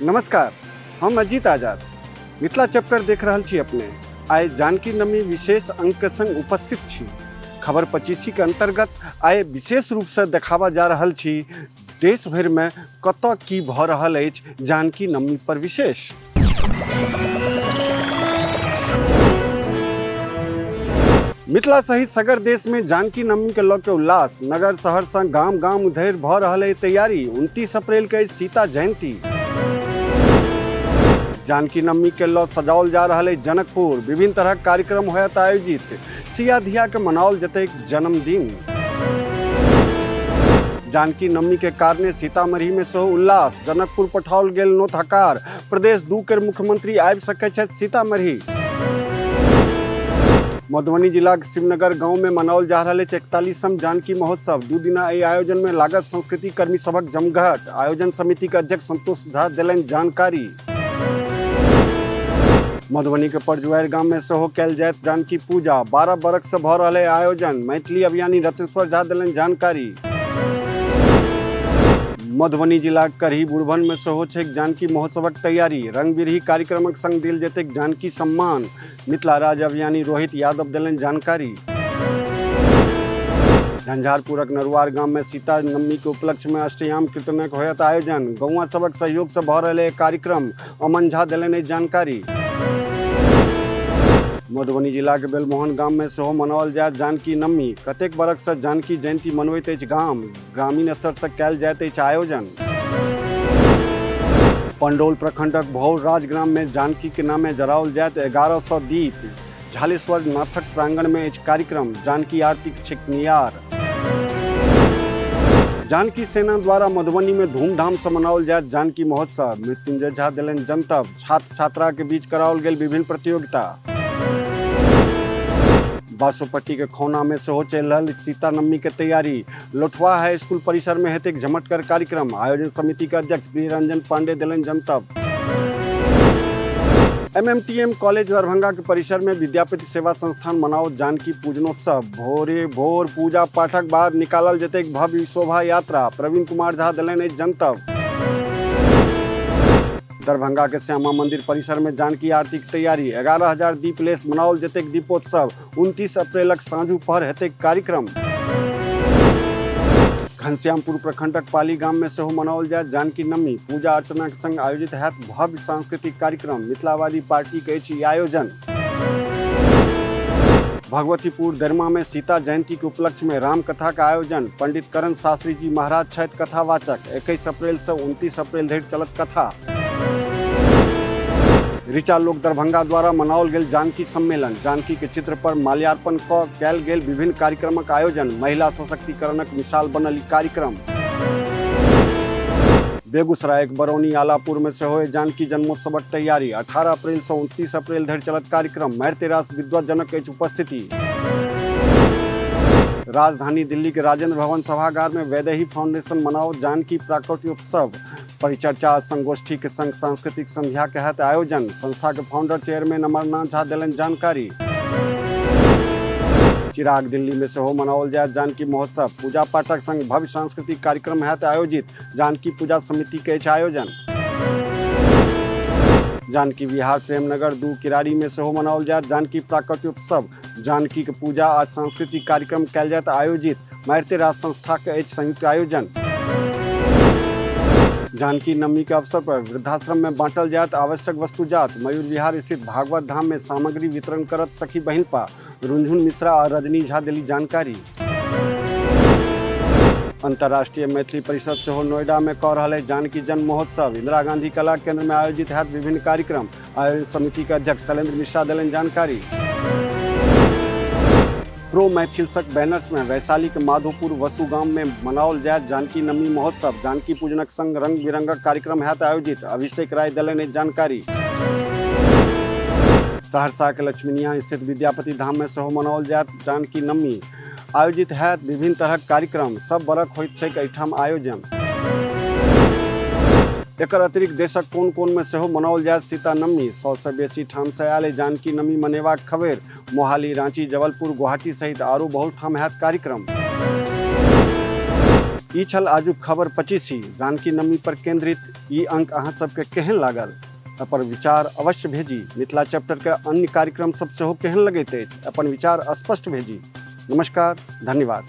नमस्कार, हम अजीत आजाद मिथिला चैप्टर देख रहल छी। अपने आइ जानकी नवमी विशेष अंक के संग उपस्थित छी। खबर 25 के अंतर्गत आइ विशेष रूप से देखाबऽ जा रहल छी देश भरि में कतऽ की भऽ रहल अछि जानकी नवमी पर विशेष। मिथिला सहित सगर देश में जानकी नवमी के लऽ के उल्लास, नगर शहर से गाम गाम धरि भऽ रहल है तैयारी। 29 अप्रैल के सीता जयंती। जानकी नवमी के लऽ सजाओल जा रहल है जनकपुर, विभिन्न तरहक कार्यक्रम होयत आयोजित। सिया धिया के मनाओल जेतै जन्मदिन। जानकी नवमी के कारणे सीतामढ़ी में सेहो उल्लास, जनकपुर पठाओल गेल नोत हकार। प्रदेश 2 के मुख्यमंत्री आबि सकै छथि सीतामढ़ी। मधुबनी जिलाक शिवनगर गांव में मनाओल जा रहल अछि 41म जानकी महोत्सव। 2 दिना एहि आयोजन में लागत संस्कृति कर्मी सभक जमघट। आयोजन समिति के अध्यक्ष संतोष झा देलनि जानकारी। मधुबनी के परजुआर गाम में सेहो कयल जायत जानकी पूजा। 12 बरख से भऽ रहल है आयोजन। मैथिली अभियानी रत्नेश्वर झा देलनि जानकारी। मधुबनी जिलाक करही बुढ़बन में सेहो छै जानकी महोत्सवक तैयारी। रंग बिरही कार्यक्रमक संग देल जेतै जानकी सम्मान। मिथिला राज्य अभियानी रोहित यादव देलनि जानकारी। झंझारपुरक नरुआर गाम में सीता नवमी के उपलक्ष्य में अष्टयाम कीर्तनक होयत आयोजन। गौआ सभक सहयोग से भऽ रहल कार्यक्रम। अमन झा देलनि जानकारी। मधुबनी जिला के बेलमोहन गाम में सेहो मनाओल जायत जानकी नवमी। कतेक बरख से जानकी जयंती मनबैत अछि गाम। ग्रामीण स्तर से कयल जाइत अछि आयोजन। पंडौल प्रखंडक भौर राजग्राम में जानकी के नामे जराओल जायत 1100 दीप। झालेश्वर नाथक प्रांगण में अछि कार्यक्रम। जानकी आरती छिकनियार। जानकी सेना द्वारा मधुबनी में धूमधाम से मनाओल जायत जानकी महोत्सव। मृत्युंजय झा देलनि जनतब। छात्र छात्रा के बीच कराओल गेल विभिन्न प्रतियोगिता। बासोपट्टी के खौना में सेहो चलि रहल सीता नवमी के तैयारी। लोठवा हाई स्कूल परिसर में हेतै झमटगर कार्यक्रम। आयोजन समिति के अध्यक्ष प्रियरंजन पांडे देलनि जनतब। एमएमटीएम कॉलेज दरभंगा के परिसर में विद्यापति सेवा संस्थान मनाओ जानकी पूजनोत्सव। भोरे भोर पूजा पाठक बाद निकालल जेतै भव्य शोभा यात्रा। प्रवीण कुमार झा देलनि अछि जनतब। दरभंगा के श्यामा मंदिर परिसर में जानकी आरती के तैयारी। 11,000 दीप लेस मनाओल जेतै दीपोत्सव। 29 अप्रैलक साँझू पहर हेतै कार्यक्रम। घनश्यामपुर प्रखंडक पाली गाम में सेहो मनाओल जायत जानकी नवमी। पूजा अर्चना के संग आयोजित हैत भव्य सांस्कृतिक कार्यक्रम। मिथिलावादी पार्टी के अछि ई आयोजन। भगवतीपुर दरमा में सीता जयंती के उपलक्ष्य में रामकथा का आयोजन। पंडित करण शास्त्री जी महाराज छथि कथावाचक। 21 अप्रैल से 29 अप्रैल धरि चलत कथा। ऋचा लोक दरभंगा द्वारा मनाओल गेल जानकी सम्मेलन। जानकी के चित्र पर माल्यार्पण क कयल गेल विभिन्न कार्यक्रमक आयोजन। महिला सशक्तिकरणक मिसाल बनल ई कार्यक्रम। बेगूसराय के बरौनी आलापुर में सेहो जानकी जन्मोत्सवक तैयारी। 18 अप्रैल से 29 अप्रैल धरि चलत कार्यक्रम। मारिते रास विद्वज्जनक अछि उपस्थिति। राजधानी दिल्ली के राजेंद्र भवन सभागार में वैदेही फाउंडेशन मनाओ जानकी प्राकट्योत्सव। परिचर्चा संगोष्ठी के संग सांस्कृतिक संध्या के हत आयोजन। संस्था के फाउंडर चेयरमैन अमरनाथ झा देलनि जानकारी। चिराग दिल्ली में सेहो मनाओल जायत जानकी महोत्सव। पूजा पाठक संग भव्य सांस्कृतिक कार्यक्रम हैत आयोजित। जानकी पूजा समिति के अछि आयोजन। जानकी विहार प्रेमनगर 2 किरारी में सेहो मनाओल जायत जानकी प्राकट्योत्सव। जानकी के पूजा आ सांस्कृतिक कार्यक्रम कयल जायत आयोजित। मारिते राज संस्था के अछि संयुक्त आयोजन। जानकी नवमी के अवसर पर वृद्धाश्रम में बांटल जायत आवश्यक वस्तु जात। मयूर विहार स्थित भागवत धाम में सामग्री वितरण करत सखी बहिनपा। रुंझुन मिश्रा और रजनी झा देली जानकारी। अंतर्राष्ट्रीय मैथिली परिषद सेहो नोएडा में कऽ रहल है जानकी जन्म महोत्सव। इंदिरा गांधी कला केंद्र में आयोजित हैत विभिन्न कार्यक्रम। आयोजन समिति के अध्यक्ष शैलेंद्र मिश्रा देलनि जानकारी। प्रो मैथिल सक बैनर्स में वैशाली के माधोपुर वसु गाम में मनाओल जायत जानकी नवमी महोत्सव। जानकी पूजनक संग रंग बिरंगक कार्यक्रम हैत आयोजित। अभिषेक राय देलनि जानकारी। सहरसा के लक्ष्मीनिया स्थित विद्यापति धाम में सेहो मनाओल जायत जानकी नवमी। आयोजित हैत विभिन्न तरहक कार्यक्रम। सब बरख होइत छैक एहिठाम आयोजन। एकर अतिरिक्त देशक कोन कोन में सेहो मनाओल जायत सीता नवमी। 100 से बेसी ठाम से आयल जानकी नवमी मनेबाक खबरि। मोहाली, रांची, जबलपुर, गुवाहाटी सहित आरो बहुत ठाम हैत कार्यक्रम। ई छल आजुक खबर पचीसी। जानकी नवमी पर केंद्रित ई अंक अहाँ सबके केहन लागल? अपन विचार अवश्य भेजी। मिथिला चैप्टर के अन्य कार्यक्रम सब सेहो केहन लगैत अछि? अपन विचार स्पष्ट भेजी। नमस्कार, धन्यवाद।